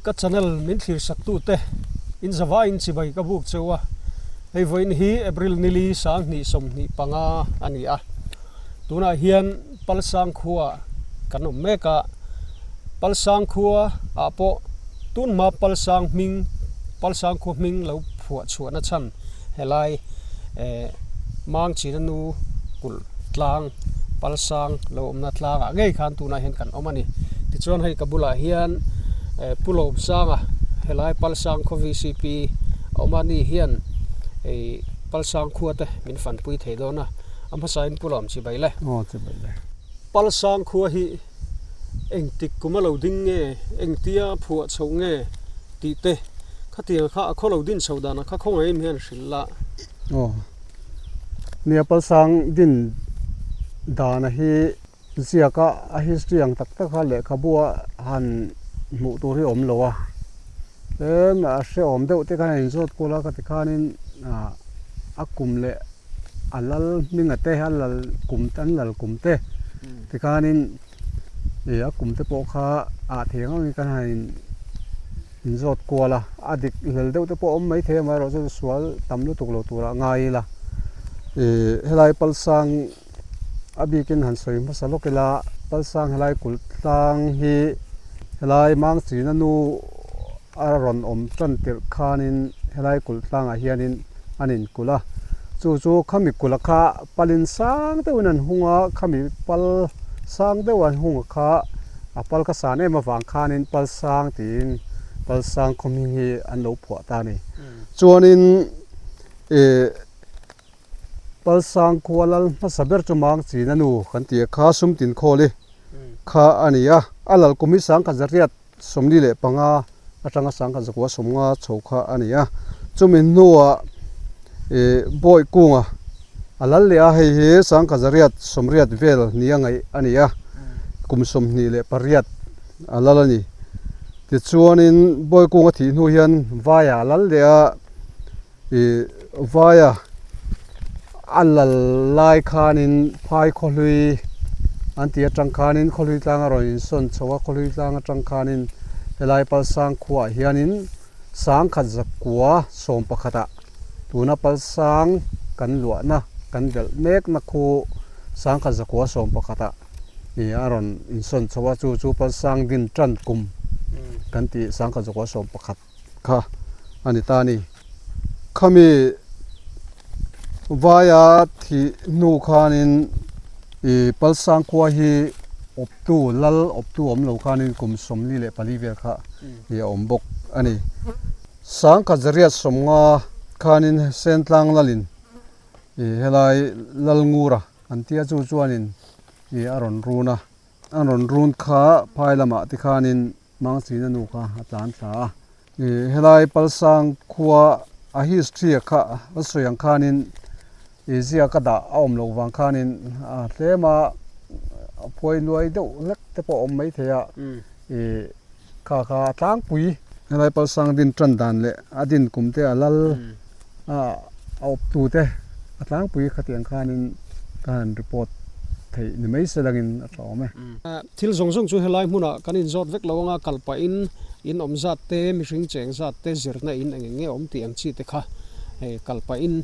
Ka channel min thlir sak tute in zavaiin chibai ka buk cheu a, hei vawiin hi April nili sanghnih 25 a ni a, tunah hian Palsang khua kan awm mek a, Palsang khua ah pawh tun hma Palsang hming Palsang khua hming lo phuah chhuahna chhan helai eh Mangchina nu kulh tlang Palsang lo awmna tlangah ngei khan tunah hian kan awm a ni. Tichuan hei ka bulah hian eh Pu Lawmsanga helai Palsang khaw VCP a awm a ni hian hei Palsang khua te min fanpui thei dawn a, a hmasain Pu Lawm chibai le. Aw chibai le. Palsang khua hi engtik kum a lo ding nge, engtia phuah chhoh nge tih te khatiang kha a khaw lo din chhoh danah kha khawngaih em hian hrilh la. Aw. Nia Palsang din dana hi ziaka a history ang tak tak a lehkhabu a han hmuh tur hi a awm lo a, tlem a hrehawm deuh te khan a inzawt kual a ka ti khanin a kum leh a lal hminga te a lal kum an lal kum te tikhanin ih a kum te pawh kha ah thei ang angin kan han in inzawt kual a a dik hlel deuh te pawh a awm mai thei amaherawh chu sual tam lutuk lo turah ngai ila ih helai Palsang a bikin han sawi hmasa lawk ila Palsang helai kulh tlang hi helai Mangchina nu A rawn awm tan tirh khanin helai kulh tlangah hianin an inkulh a, chu chu khami kulha kha palin sang deuhin an hung a, khami pal sang deuh an hung a kha a pal kha san em avang khanin pal sang tiin pal sang khaw hming hi an lo phuah ta a ni. Chuanin ih pal sang khua lal hmasa ber chu Mangchina nu kan ti a kha Sumtinkhawli kha a ni a, a lal kum hi 1100 45 atanga 1950 chho kha a ni a, chumi hnuah ih bawi kunga a lal leh a, hei hi 1980 vel nia ngaih a ni a, kum 28 a lal a ni. Tichuanin bawi kunga thih hnu hian vaia a lal leh a, ih vaia a lal lai khanin phai khawhlui an tih atang khanin khawhlui tlang a rawn insawn chho a khawhlui tlang atang khanin helai palsang khuaah hianin 1911 ah tuna palsang kan luahna kan belh mekna khu 1911 ah ih a rawn insawn chho a chu chu palsang din tan kum kan tih 1911. kha a ni ta a ni. Khami vaia thih hnu khanin ih Palsang khua hi awptu lal awptu awm lo khanin kum 44 vel kha ih a awm bawk a ni. 1950 khanin Sentlang lalin ih helai Lalngura an tia chu chuanin ih a rawn run a, a rawn run kha phai lamah te khanin Mangchina nu kha a tlan thla a. Ih helai Palsang khua a history a kha a sawi ang khanin ih ziak a dah a awm loh vang khanin a tlem a phuai luai deuh hlek te pawh a awm mai thei a ih kha kha a tlangpui. Helai Palsang din tan dan leh a din kum te a lal a awp tu te a tlangpui khatiang khanin ka han report theih ni mai se langin a tha awm e. Thil zawng zawng chu helai hmunah kan inzawt vek lo anga kal pahin in awm zat te, mihring cheng zat te, zirna in eng eng nge awm tih ang chi te kha hei kal pahin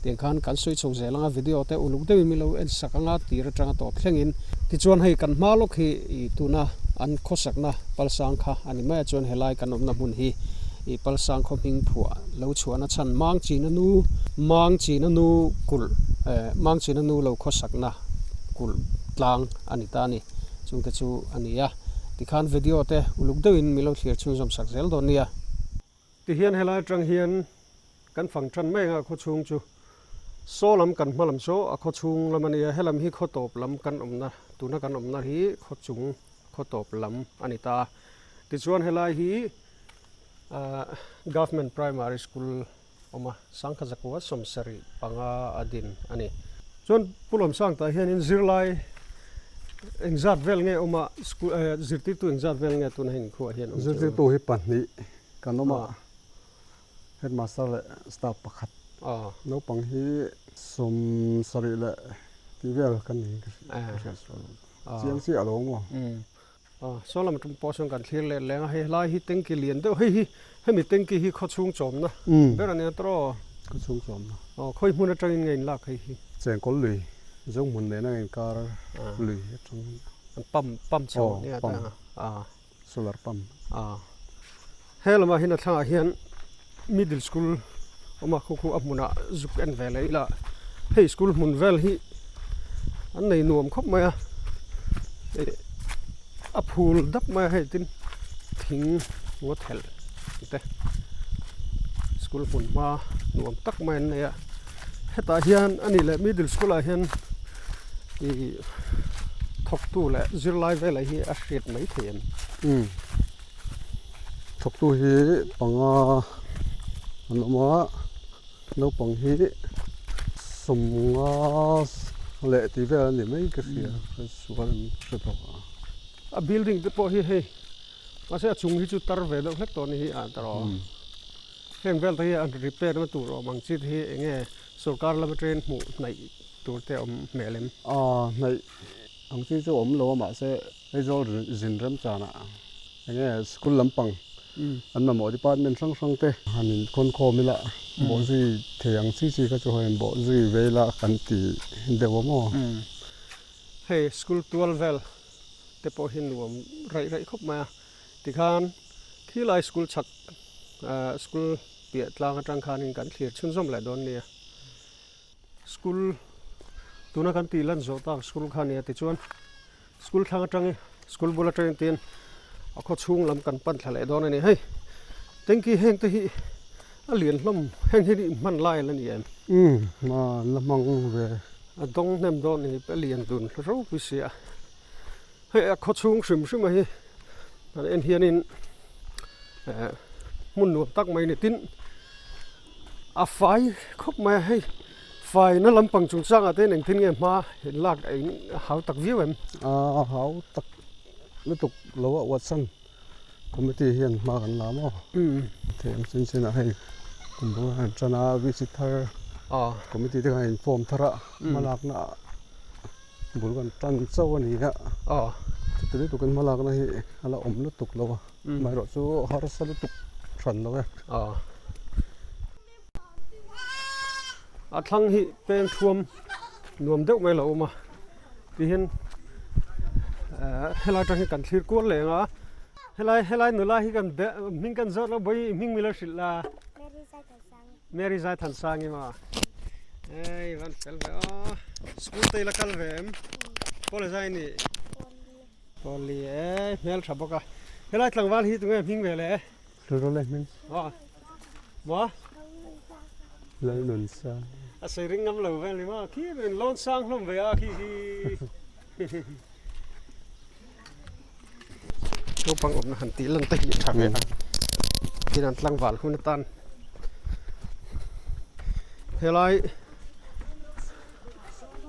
tiang khan kan sawi chho zel anga video te uluk deuhin min lo en sak anga tir atanga tawp thlengin tichuan hei kan hma lawk hi ih tuna an khawsakna Palsang kha a ni mai a chuan helai kan awmna hmun hi ih Palsang khaw hming phuah lo chhuahna chhan Mangchina nu Mangchina nu kulh eh Mangchina nu lo khawsakna kulh tlang a ni ta a ni. Chungte chu a ni a. Tikhan video te uluk deuhin min lo thlir chhunzawm sak zel dawn nia. Tihian helai atang hian kan fang tan mai anga khaw chhung chu saw lam kan hma lam saw a khaw chhung lam a nia. Helam hi khaw tawp lam kan awmna tuna kan awmna hi khaw chung khaw tawp lam a ni ta. Tichuan helai hi ahh Government Primary School awm a, 1975 a din a ni. Chuan Pu Lawmsangtah hianin zirlai engzat vel nge awm a, school eh zirtirtu engzat vel nge tuna heng khuaah hian awm teuh? Zirtirtu hi pahnih kan awm a, headmaster leh staff pakhat. Naupang hi 70 leh tih vel kan ni ka hriat sual. Chiang chiah lo maw? Saw lam aṭang pawh sawn kan thlir let leng a, hei helai hi tanky lian deuh hei hi hemi tanky hi khawchhung chawmna ber a nia tawh. Khawchhung chawmna. Aw khawi hmun aṭangin nge in lak hei hi? Chengkawl lui, Zohmun nena inkar lui aṭang. An pump pump chho a nia tawh a. Solar pump. He lamah hian a thlangah hian middle school awm a khu khu a hmunah zuk en ve leh ila hei school hmun vel hi an nei nuam khawp mai a ih a phul dap mai a hei tin thing ngaw thelh te school hmun hma nuam tak mai an nei a hetah hian a nih leh middle school ah hian ih thawktu leh zirlai velah hi a hriat mai thei em. Thawktu hi panga an awm a, naupang hi sawmnga leh tih vel a ni mai ka hria, sual an hre tawh a. A building te pawh hi hei mahse a chung hi chu tar ve deuh hlek tawh a ni hi a ta rawh. Heng vel te hi an repair na tur awm ang chi te hi eng nge sorkar lama train hmuh hnaih tur te awm hmel em? A hnaih ang chi chu awm lo a mahse Aizawl zin remchanah eng nge school lampang an mamawh department hrang hrang te han inkhawn khawm ila bawhzui thei ang chi chi kha chu han bawhzui ve ila kan ti deuh a maw? Hei school tual vel te pawh hi nuam raih raih khawp mai a, tikhan khilai school chhak school piah tlang atang khanin kan thlir chhunzawm leh dawn nia. School tuna kan tih lan zawh tak school kha nia tichuan school thlang atangin school bul atangin tin a khaw chhung lam kan pan thla leh dawn a ni hei tanky heng te hi a lian hlawm heng hi hman lai a la ni em umm a la hmang ve a dawng hnem dawn a ni a lian dun ropui si a hei a khaw chhung hrim hrim a hi an en hianin eh hmun nuam tak mai a ni tin. A fai khawp mai a hei faina lampang chungchangah te hian engtin nge hma lak a in hau tak viau em? A hau tak lutuk lo a Watson committee hian hma kan la maw? Thei ang chin chinah hei kum bul han tan a VC thar committee te khan in form thar a hma lakna bul kan tan chauh a ni a chuti lutukin hma lakna hi a la awm lutuk lo a. Amaherawh chu harsa lutuk hran lo e. A thlang hi peng thuam nuam deuh mai lo awm a tihian helai atang hi kan thlir kual leng a helai helai nula hi kan be hming kan zawt lo bawi hming mila hrilh la Mary Zai Thansangi maw ei van fel ve aw school te ila kal ve em college a i nih. Pawli e, hmel tha bawk a. Helai tlangval hi tunge hming ve le? Hlurole hming. Aw. Maw? Lalnun sang. A sawi ring ngam lo vel ni maw? Khi in lawn sang hlawm ve a khi hi. Naupang awmna han tih lan te hi a tha ve a. Tin an tlangval hun atan helai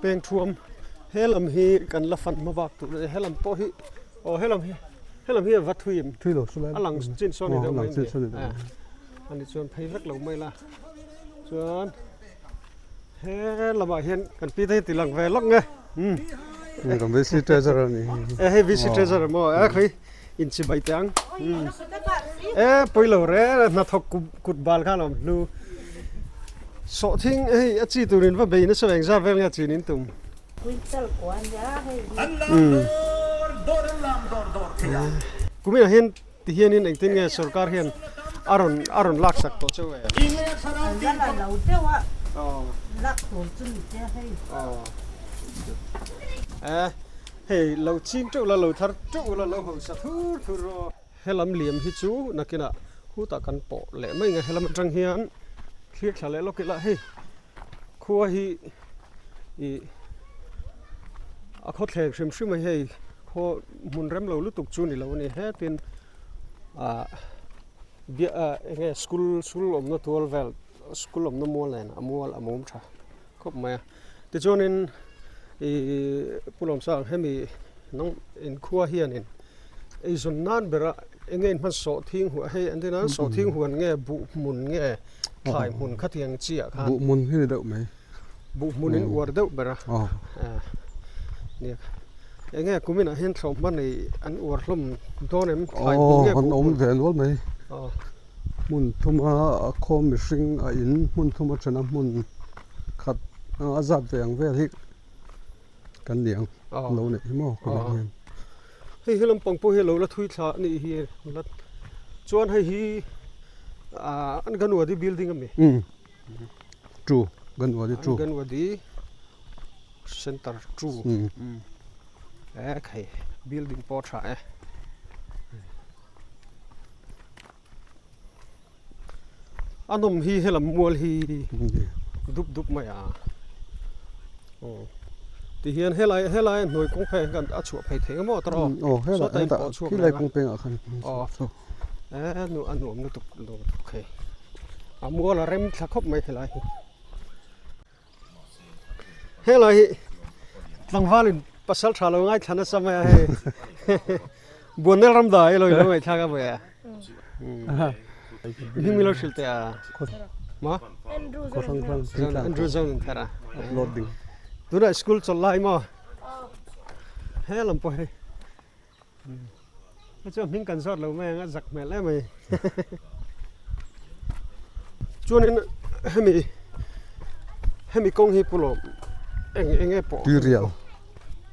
Peng thuam he lam hi kan la fan hma vak tur a ni he lam pawh hi aw he lam hi he lam hi a va thui em thui lo chu lai a lang chin sawn ni deuh mai a ani chuan phei vek lo mai la chuan he lamah hian kan pi te hi ti lang ve lawk nge um kan VC treasurer a ni e hei VC treasurer maw e khawi inchibai teh ang um e pawi lo re hnathawk kut bal kha a lo awm hnu. Sawhthing hei a chi turin va bei nasa veng zar vel nge a chin in tum. Kuminah hian ti hianin engtin nge sorkar hian a rawn a rawn lak sak tawh cheu e. Hei lo ching teuh la lo thar teuh la lo hausa thur thur rawh. Helam liam hi chu nakinah khutah kan pawh leh mai ang a helam atang hian thlir thla leh lawk ila hei khua hi ih a khawthleng hrim hrim a hei khaw hmun rem lo lutuk chu ni lo a ni hetin ah biah ah eng nge school school awmna tual vel school awmna mual nen a mual a mum tha khawp mai a tichuanin ih Pu Lawmsang hemi nang inkhua hianin. Eizawn nan bera eng nge inhman sawhthing huah hei an tin a, sawhthing huan nge buh hmun nge thlai hmun khatiang chiah khan. Buh hmun hi ni deuh mai. Buh hmun in uar deuh ber a. Nia. Enge kuminah hian thlawhhma nei an uar hlawm dawn em? Thlai hmun nge Aw, an awm ve nual mai. Hmun thuma a khaw mihring a in hmun thuma thena hmun khat a zat ve ang vel hi kan ni ang lo neih hi maw kumin hian. Hei he lampang pawh hi a lo la thui thla a nih hi la chuan hei hi Anganwadi building a mi? Two Anganwadi two. Anganwadi center two e khai building pawh a tha e. A nawm hi helam mual hi dup dup mai a aw ti hian helai helai a hnuai kawng phei hian a chhuah phei thei emaw tawrh aw sawta in pawh chhuak leh a aw e nu a nuam lutuk lutuk hei a mual a rem thla khawp mai helai hi. Helai hi tlangvalin pasal tha lo ngaithla nasa mai a hei Buannel ram da ilo ilo ngaihthlak a vawi a hming milo hrilh teh a ma Andrew Zon in thar a tunah school chawlh lai maw he lam pawh hei Hei chuan hming kan zawt lo mai ang a zak hmel em mai. Chuanin hemi hemi kawng hi pawlawm eng eng nge pawh Tuirial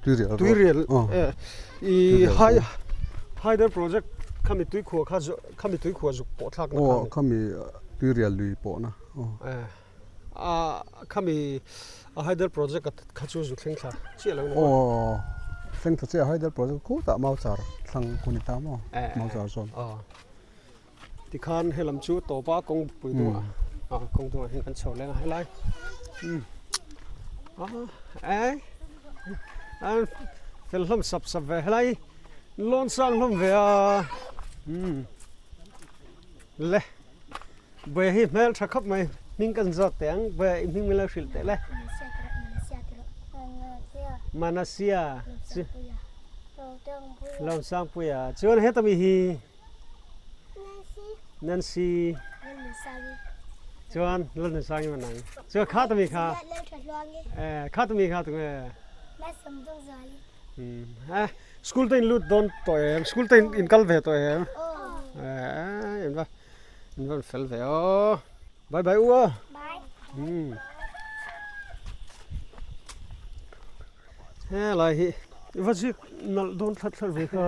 Tuirial Tuirial e i hai Haider project khami tuikhuah kha khami tuikhuah zuk pawh thlak na kha aw khami Tuirial lui pawhna aw e a khami a hydel project kha chu zu thleng thla chiah lo ni maw? Aw thleng thla chiah hydel project khutah mau char thlang hun i ta maw mau char zawn. Aw tikhan helam chu tawpa kawng pui dungah a kawng dungah hian kan chho leng a helai a e a fel hlawm sap sap ve helai lawn sang hlawm ve a le. Buai hi hmel tha khawp mai hming kan zawt teh ang buai i hming min lo hrilh teh le Manasia chu Lawmsangpuia chuan heta mi hi Nancy chuan Lalnunsangi manang chuan kha ta mi kha kha ta mi kha tunge School te in lut dawn tawh em school te in kal ve tawh em in va in va fel ve aw bye bye u aw helai hi i va zik nalh dawn thlat thlat ve kha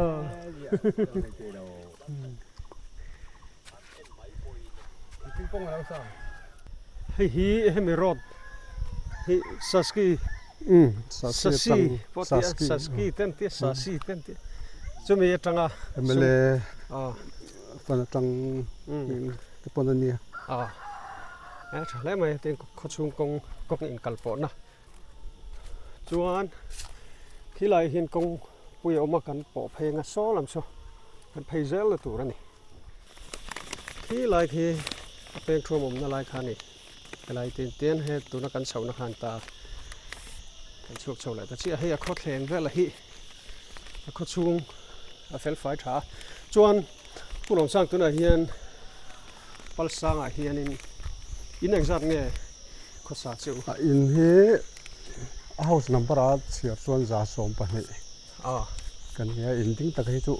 hei hi hemi road hi saski sasi pawh tih a saski te an tia sasi te an tia chumi atanga mla fan atang te pawn a nia a tha hle mai tin khawchhung kawng kawng inkal pawhna Chuan khilai hian kawng pui a awm a kan pawh phei anga saw lam saw kan phei zel na tur a ni. Khilai khi a peng thuam awmna lai kha a ni. Helai tin tin he tuna kan chhohna khan ta kan chhuak chho leh ta chiah a, hei a khawthleng vel a hi a khawchhung a fel fai tha a. Chuan Pu Lawmsang tunah hian Palsangah hianin in engzat nge khawsa che u? A in hi a house number a chhiar chuan 120 kan nia, in ding tak hi chu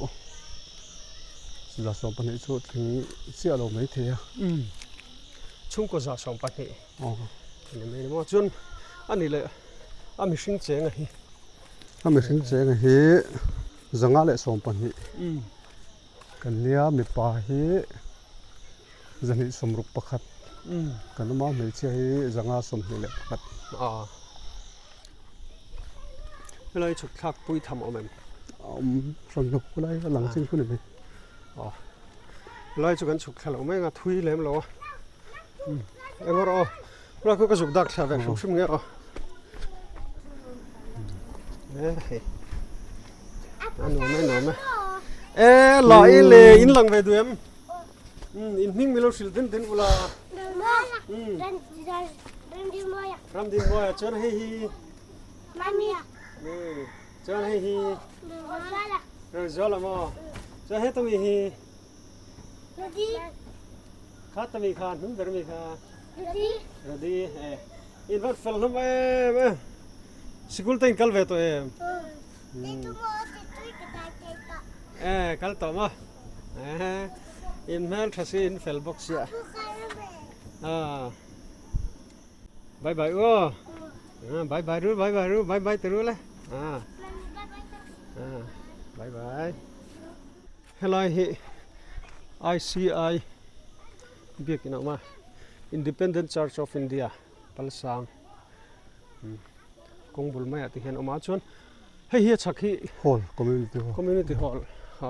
120 chu tling chiah lo mai thei a. Chhungkaw 120 a ni mai maw? Chuan a nih leh a mihring chenga hi? A mihring chenga hi 112. Kan nia mipa hi 261 kan awm a, hmeichhia hi 521. Aw. Helai chhuk thlak pui tham awm em? A awm hran lo, khulai a lang chin khu ni mai. Aw. Helai chu kan chhuk thla lo mai anga thui lem lo a. Eng rawh aw. Helai khu ka zuk dak thla ve hrim hrim nge aw. E hei. A nuam e nuam e. E la i le in lang ve duh em? In hming milo hrilh din din ula. Ramdin Mawia chuan hei hi. Chuan hei hi. Rozuala maw? Chuan hetami hi. Kha tami kha hnung ber mi kha. Rodi e. In vat fel hlawm em em. Sikul te in kal ve tawh em? E kal tawh maw in hmel tha si in fel bawk sia bye bye u bye bye ru bye bye ru bye bye ti ru le bye bye helai hi ICI biakin a awm a Independent Church of India Palsang kawng bul maiah te hian a awm a chuan hei hi a chhak hi hall community hall community hall a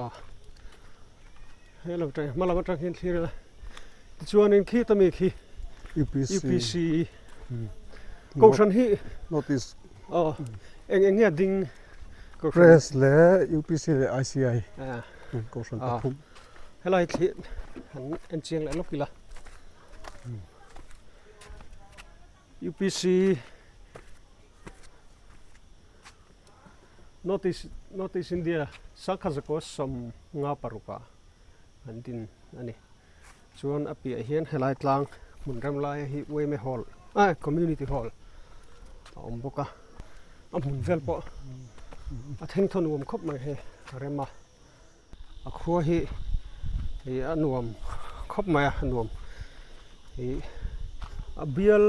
hei lo tang hma lam atang hian thlir ila tichuanin khi ta mi khi UPC UPC kohhran hi notice aw eng eng nge a ding kohhran press leh UPC leh ICI kohhran pathum helai thli han en chiang leh lawk ila UPC North East North East India Sangkha Zakua 56 ah an din a ni. Chuan a piah hian helai tlang hmun rem laia hi Uaime Hall ah Community Hall a awm bawk a, a hmun vel pawh a thengthaw nuam khawp mai hei a rem a. A khua hi ih a nuam khawp mai a a nuam ih a bial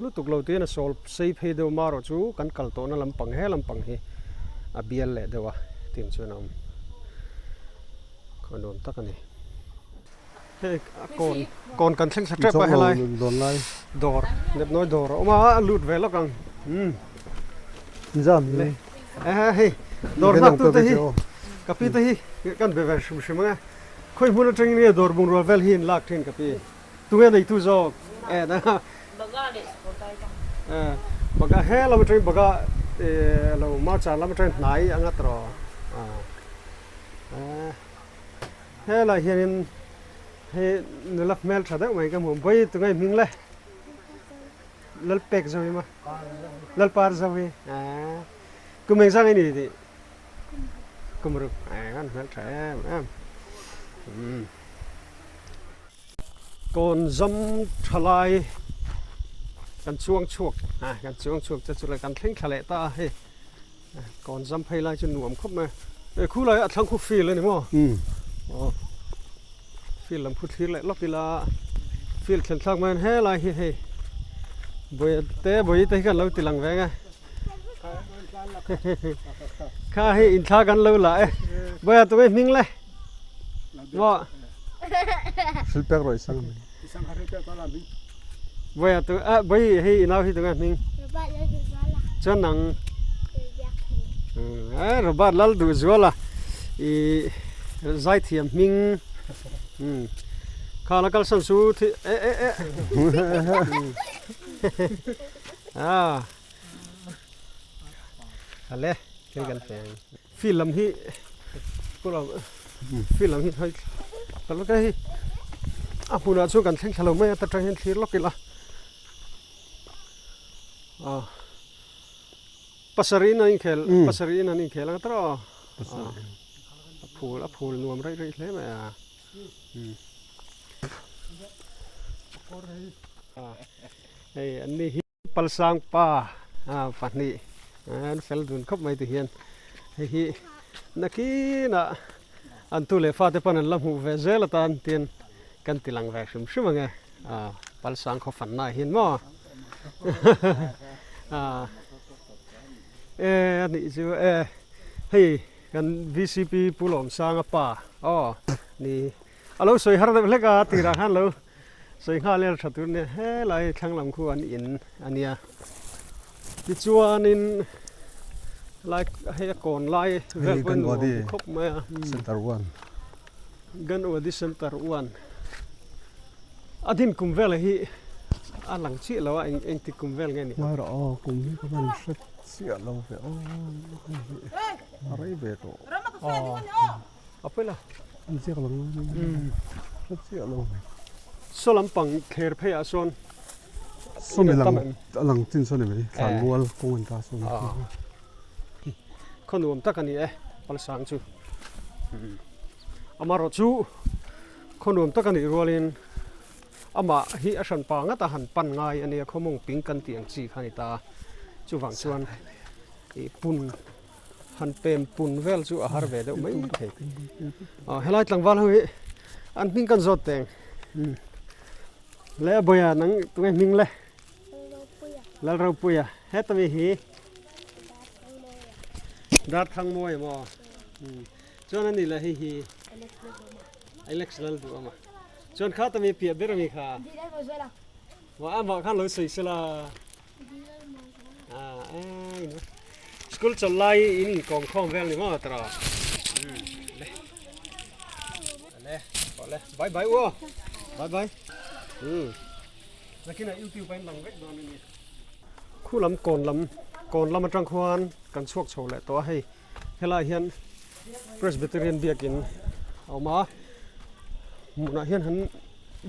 lutuk lo tiin a sawl sei phei deuh marawh chu kan kal tawhna lampang he lampang hi a bial leh deuh a tin chuan a awm khaw nuam tak a ni hei a kawn kawn kan thleng thla tep a helai dawr nepnawi dawr a awm a a lut ve lawk ang umm. Zam hi. Hei dawr nghak tu te hi ka pi te hi kan be ve hrim hrim ang e. Khawi hmun atangin nge dawr bungrua vel hi in lak thin ka pi. Tunge nei tu zawk e na. Baga leh Sukhothai tang. Baga he lam atangin baga lo marchar lam atangin hnai anga tawh. Helai hianin hei nula hmel tha deuh mai ka hmu bawi tunge hming le. Lalpek zo hi ma. Lalpar zo hi. Kum eng zang ini ti? Kum ruk. Kan hmel tha em em. Kawn zam tha lai kan chuang chhuak kan chuang chhuak che chu le kan thleng thla leh ta a hei. Kawn zam phei lai chu nuam khawp mai. Khu lai a thlang khu field a ni maw? Field lam khu thlir leh lawk ila field thlen thlak mai he lai hi hei bawi te bawi te hi kan lo ti lang veng a kha hei inthla kan lo la e bawi a tunge hming le maw Silpek rawih sang bawi a tu a bawi hei inau hi tunge hming chuan nang Robert Lalduhzuala i zaithiam hming kha la kalsan chu thi e e e a ale thil kan peng field lam hi pula field lam hi hei ka hi a hmunah chuan kan thleng thla lo mai a ta tang hian thlir lawk ila a Pasarih in an inkhel pasarih in an inkhel ang tawh a phul a phul nuam raih raih hle mai a hei an ni hi palsang pa pahnih an fel dun khawp mai ti hian hei hi nakinah an tu leh fate pawn an la hmuh ve zel atan tin kan ti lang ve hrim hrim ang e palsang khaw fanna ah hian maw e a nih chu e hei kan VCP Pu Lawmsanga pa aw ni a lo sawi har deuh hlek a tirah khan lo sawi nghal vel tha tur nia helai thlang lam khu an in a nia tichuanin lai hei a kawn lai vel pawh a nuam khawp mai a center one Ganwadi center one a din kum vel hi a lang chiah lo a eng engtik kum vel nge ni Ngai rawh aw kum hi ka hman hret chiah lo ve aw a rei ve tawh a pawi la an ziak lang hret chiah lo saw lampang thler phei ah sawn sawmi lang a lang chin sawn ni mai thlanmual kawng an ta sawn khaw nuam tak a ni e palsang chu amarawh chu khaw nuam tak a nih rualin amah hi a hran pa ngata han pan ngai a nia khawmawng ping kan tih ang chi kha a ni ta chuvang chuan ih pun. Han pem pun vel chu a har ve deuh mai thei. Helai tlangval ho hi an hming kan zawt teng. Le a bawia nang tunge hming le? Lalropuia. Heta mi hi? Darthangmawia maw? Chuan ani le hei hi? Alex Lalduhawma. Chuan kha ta mi piah ber ami kha? Amah khan lo sawi sela. School chawlh lai in inkawm khawm vel ni maw tawrh a? Le le le bye bye u bye bye nakinah youtube a in lang vek dawn a ni khu lam kawn lam kawn lam atang khuan kan chhuak chho leh tawh a hei helaiah hian Presbyterian biakin a awm a hmunah hian han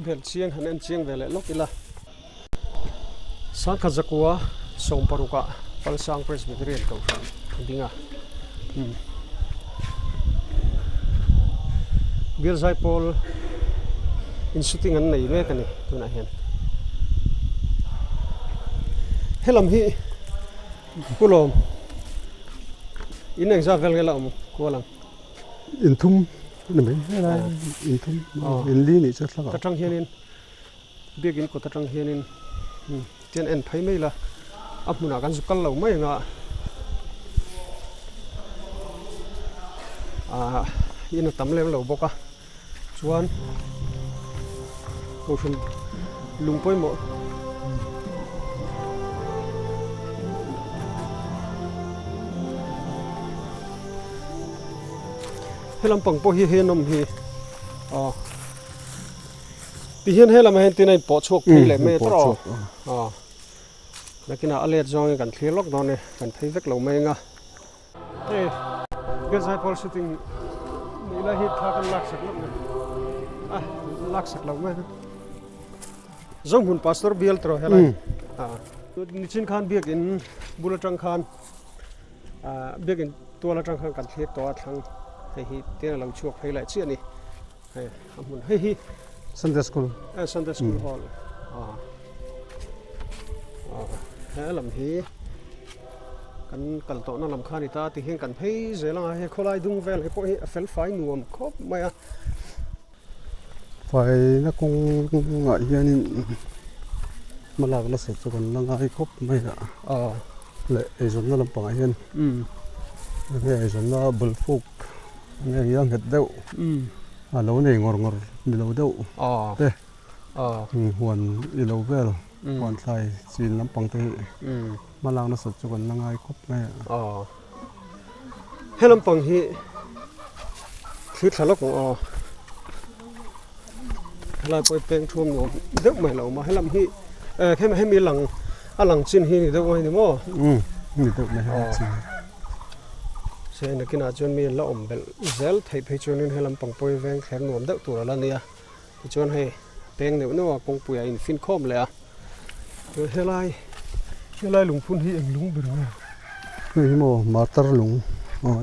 Belh chiang han en chiang ve leh lawk ila. Sangkhat zakua sawmparukah Palsang Presbyterian Kohhran a ding a. Bial Zaipawl in shooting an nei mek a ni tunah hian. Helam hi Kulawm in engzat vel nge la awm kual ang? Inthum a ni mai helai inthum inli nih chu thlak ah. Atang hianin biakin kawt atang hianin tian en phei mai la a hmunah kan zu kal lo mai anga ah in a tam lem lo bawk a chuan kohhran lung pawimawh. He lampang pawh hi hei an awm hi aw tihian he lamah hian tin a inpawh chhuak phei leh mai a tawrh aw aw nakinah a let zawngin kan thlir lawk dawn e kan phei vek lo mai anga hei Bialzaipawl shooting nih lai hi thla kan lak sak lawk mai a lak sak lo mai Zohmun pastor bial tawrh helai a nichin khan biakin bul atang khan. Ahh biakin tual atang khan kan thlir tawh a thlang hei hi tiang a lo chhuak phei leh chiah a ni hei a hmun hei hi Sunday school eh Sunday school hall ah ah he lam hi kan kal tawhna lam kha a ni ta ti hian kan phei zel anga hei khawlai dung vel hi pawh hi a fel fai nuam khawp mai a. Faina kawngah hianin hmalak nasa chu kan la ngai khawp mai a leh eizawnna lampangah hian enge eizawnna bul fuk enge a nghet deuh a lo nei ngawr ngawr ni lo deuh te huan i lo vel huan thlai chin lampang te hi hmalak nasa chu kan la ngai khawp mai a. He lampang hi thlir thla lawk ang aw helai pawh hi peng thuam nuam deuh mai lo awm a helam hi eh hemi hemi lang a lang chin hi ni deuh mai ni maw umm ni deuh mai a chin se nakinah chuan mi an la awm belh zel theih phei chuanin he lampang pawh hi veng thler nuam deuh tur a la nia tichuan hei peng neuh neuh a kawngpui ah in fin khawm leh a. Helai helai lungphun hi eng lung ber nge? Hei hi maw martar lung aw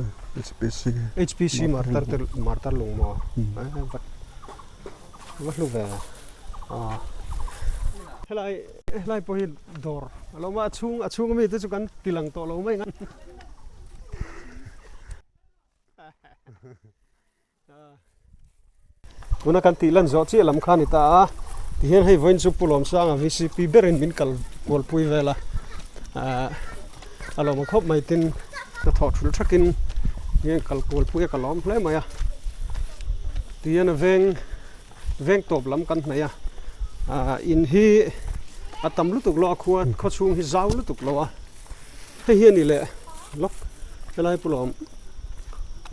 HPC. HPC martar te martar lung maw? Vat va hlu ve a. Helai helai pawh hi dawr a lo awm a a chhung a chhung ami te chu kan ti lang tawh lo mai ang. Tuna kan tih lan zawh chiah lam kha a ni ta a, tihian hei vawiin chu Pu Lawmsanga vcp berin min kal kualpui vel a, ahh a lawm ang khawp mai tin hnathawh thul thakin hian kal kualpui a ka lawm hle mai a, tihian a veng veng tawp lam kan hnaih a, ahh in hi a tam lutuk lo a khua khawchhung hi zau lutuk lo a. Hei hi a ni leh lawk helai pawh lawm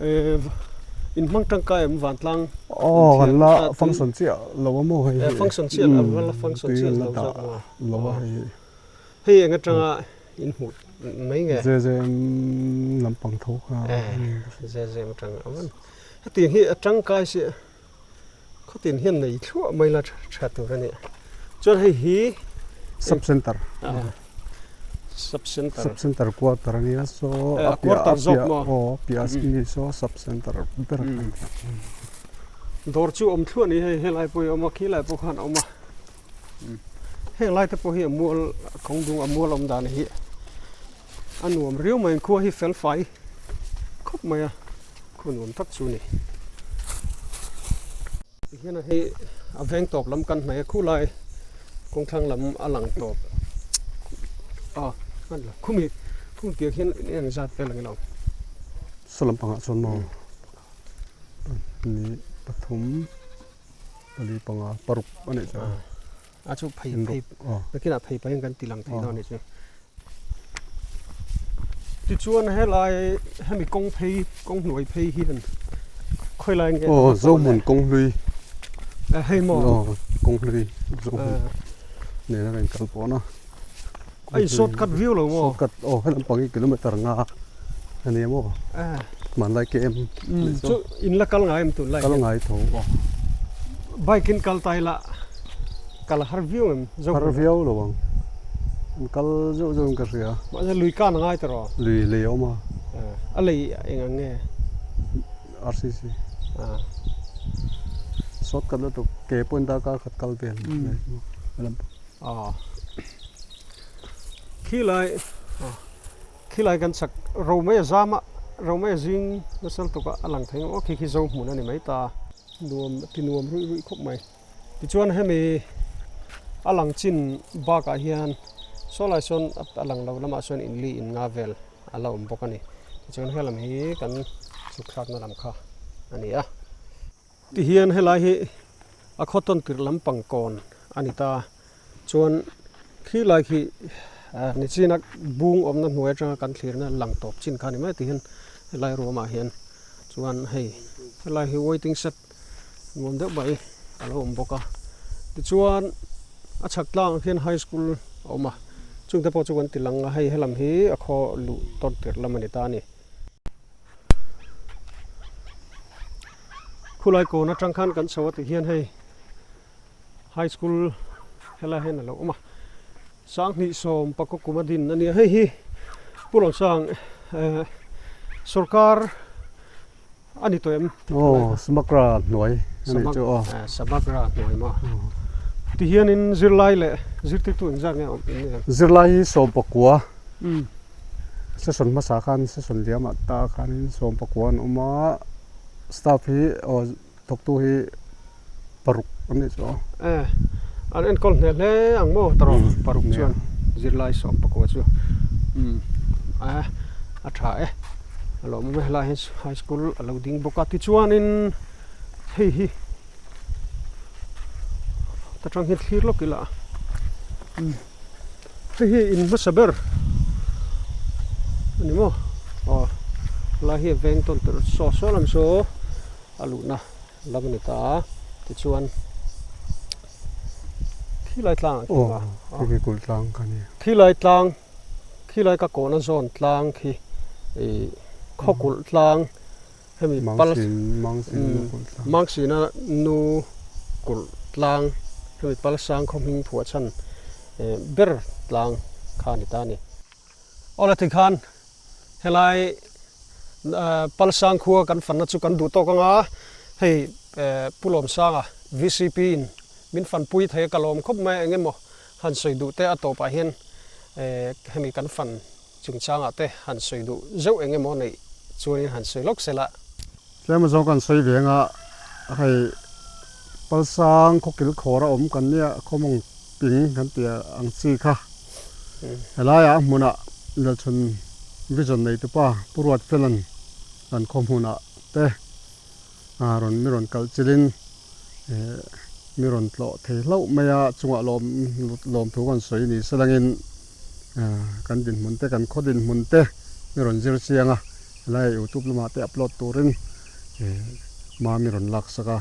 eh in hmang tangkai em vantlang aw kan la function chiah lo a maw hei hi function chiah lo la function chiah lo zawk maw lo a hei hei eng atanga in hmuh mai nge ze ze lampang tho kha ze ze atanga avan hetiang hi a tangkai si khawtin hian nei thluah mai la tha tur a ni chuan hei hi sub center sub center sub center quarter a nia saw a quarter zawk maw aw piah mi saw sub center ber dawr chu awm thluah a ni hei helai pawh hi a awm a khilai pawh khan a awm a heng lai te pawh hi a mual kawng dung a mual awm dan hi a nuam riau mai khua hi fel fai. khawp mai a, khaw nuam tak chu a ni. Tihian a hei a veng tawp lam kan hnaih a khulai kawngthlang lam a lang tawp a hman lo khumi khumi piah khian eng zat vel ang ilo. Saw lampangah chuan maw pahnih pathum pali panga paruk a nih chuan. A chu phei phei nakinah phei pahin kan ti lang thei dawn a nih chu. Tichuan helai hemi kawng phei kawng hnuai phei hian khawi lai nge Aw Zohmun kawng hlui hei maw aw kawng hlui Zohmun nena kan kal pawh na a in short cut viau lo maw short cut aw he lampang hi kilometer nga a ni maw hmanlai kem chu in la kal ngai em tunlai kal ngai tho aw bike in kal ta ila kal har viau em har viau lo ang an kal zeuh zeuh in ka hria mahse lui kan a ngai ta rawh lui lei a awm a a lei eng ang nge RCC short cut lutuk ke pawhin darkar khat kal vel Aw khilai khilai kan chak romei a zam a romei a zing nasa lutuk a a lang thei ang aw khi khi zo hmun a ni mai ta nuam ti nuam ruih ruih khawp mai tichuan hemi a lang chin bakah hian saw lai sawn a lang lo lamah sawn inli in nga vel a la awm bawk a ni tichuan helam hi kan chhuk thlakna lam kha a ni a. Tihian helai hi a khaw tawn tirh lampang kawn a ni ta. Chuan khilai khi nichina bung awmna hnuai atanga kan thlirna lang tawp chin kha a ni mai tihian helai ruamah hian chuan hei helai hi waiting shed nuam deuh mai a lo awm bawk a. Tichuan a chhak tlangah khian high school a awm a, chungte pawh chu kan ti lang a, hei helam hi a khaw luh tawn tirh lam a ni ta a ni. Khulai kawn atang khan kan chho a ti hian hei high school helai hian a lo awm a sanghnih sawm pakua kum a din a nia hei hi Pu Lawnsang eh sorkar a ni tawh em aw Samagra hnuai a nih chu aw Samagra hnuai maw ti hianin zirlai leh zirtirtu engzat nge awm zirlai hi 11. Session hmasa khan session liamah ta khanin 14 an awm a, staff hi aw thawktu hi paruk an nih chu aw. E, an enkawl hneh hle ang maw tawrh paruk chuan zirlai 14 chu umm a a tha e a lawmawm e helai hian high school a lo ding bawk a tichuanin hei hi ta tang hian thlir lawk ila umm. Hei hi in hmasa ber a ni maw aw helai hi a veng tawn tur saw saw lam chu a luhna lam a ni ta a tichuan khilai tlang ah khian aw khi kulh tlang kha a ni khilai tlang khilai ka kawhna zawn tlang khi ih khaw kulh tlang hemi pal Mangsina nu kulh tlang hemi pal sang khaw hming phuah chhan ber tlang kha a ni ta a ni. Awle tikhan helai pal sang khua kan fanna chu kan duh tawk anga hei Pu Lawmsanga VCP in min fanpui thei a ka lawm khawp mai eng emaw han sawi duh te a tawpah hian hemi kan fan Chungchangah te han sawi duh zeuh eng emaw neih chuanin han sawi lawk sela. Tlem azawng kan sawi ve anga hei Palsang khawkil khawr a awm kan nia khawmawng ping kan tih ang chi kha helaiah a hmunah Lalchhun Vision neitupa Pu Ruatfelan kan khaw hmunah te rawn mi rawn kalh chilhin mi rawn tlawh thei hlauh mai a chungah lawm lawmthu kan sawi ni selangin kan dinhmun te kan khaw dinhmun te mi rawn zir chiang a helai youtube lamah te upload turin hma mi rawn lak sak a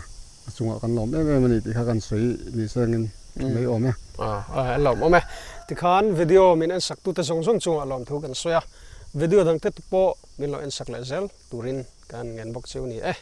a chungah kan lawm em em a ni tih kha kan sawi ni selangin mai awm e. A lawm awm e. Tikhan video min en sak tute zawng zawng chungah lawmthu kan sawi a, video dang te pawh min lo en sak leh zel turin kan ngen bawk cheu ni e.